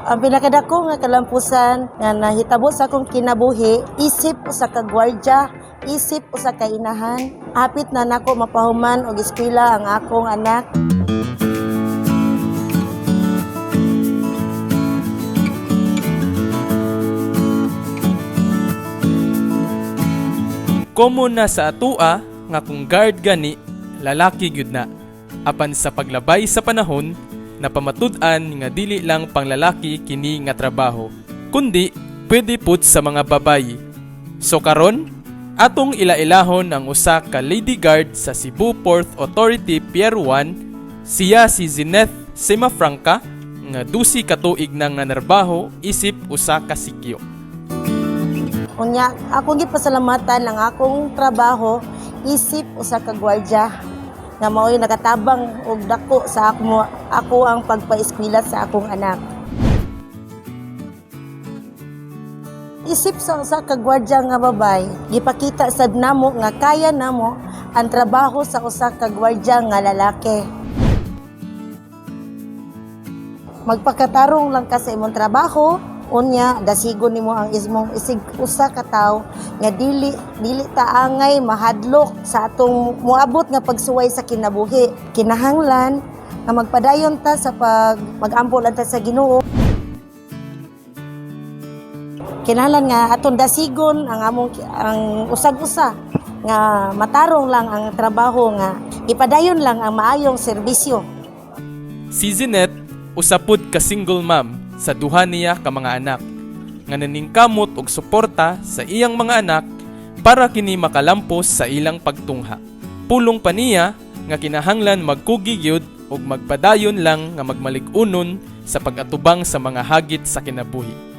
Ang pinakadako nga kalampusan nga nahitabo sa akong kinabuhi isip usa ka gwardya, isip usa ka inahan. Hapit na nako mapahuman og eskwela ang akong anak. Common na sa atua nga kung guard gani, lalaki gyud na. Apan sa paglabay sa panahon, napamatud-an nga dili lang panglalaki kini nga trabaho, kundi pwede pud sa mga babayi. So karon, atong ila-ilahon ang usa ka lady guard sa Cebu Port Authority Pier 1, siya si Zeneth Semafranca nga 12 ka tuig nang nanarbaho isip usa ka sikyo. Unya, akong gipasalamatan ang akong trabaho isip usa ka gwardya nga mao'y nakatabang og dako sa ako ang pagpaeskwela sa akong anak. Isip sa usa ka gwardya nga babay, gipakita sad namo nga kaya namo ang trabaho sa usa ka gwardya nga lalaki. Magpakatarong lang ka sa imong trabaho, unya dasigon nimo ang imong isig usa ka tawo nga dili dili ta angay mahadlok sa atong moabot nga pagsuway sa kinabuhi. Kinahanglan nga magpadayon ta sa pag magampo lang ta sa Ginoo. Kinahanglan nga atong dasigon ang among ang usag-usa nga matarong lang ang trabaho nga ipadayon lang ang maayong serbisyo. Si Zeneth usa pud ka single mom sa duha niya ka mga anak nga naningkamot og suporta sa iyang mga anak para kini makalampos sa ilang pagtungha. Pulong pa niya nga kinahanglan magkugi gyud ug magpadayon lang nga magmalig-unon sa pag-atubang sa mga hagit sa kinabuhi.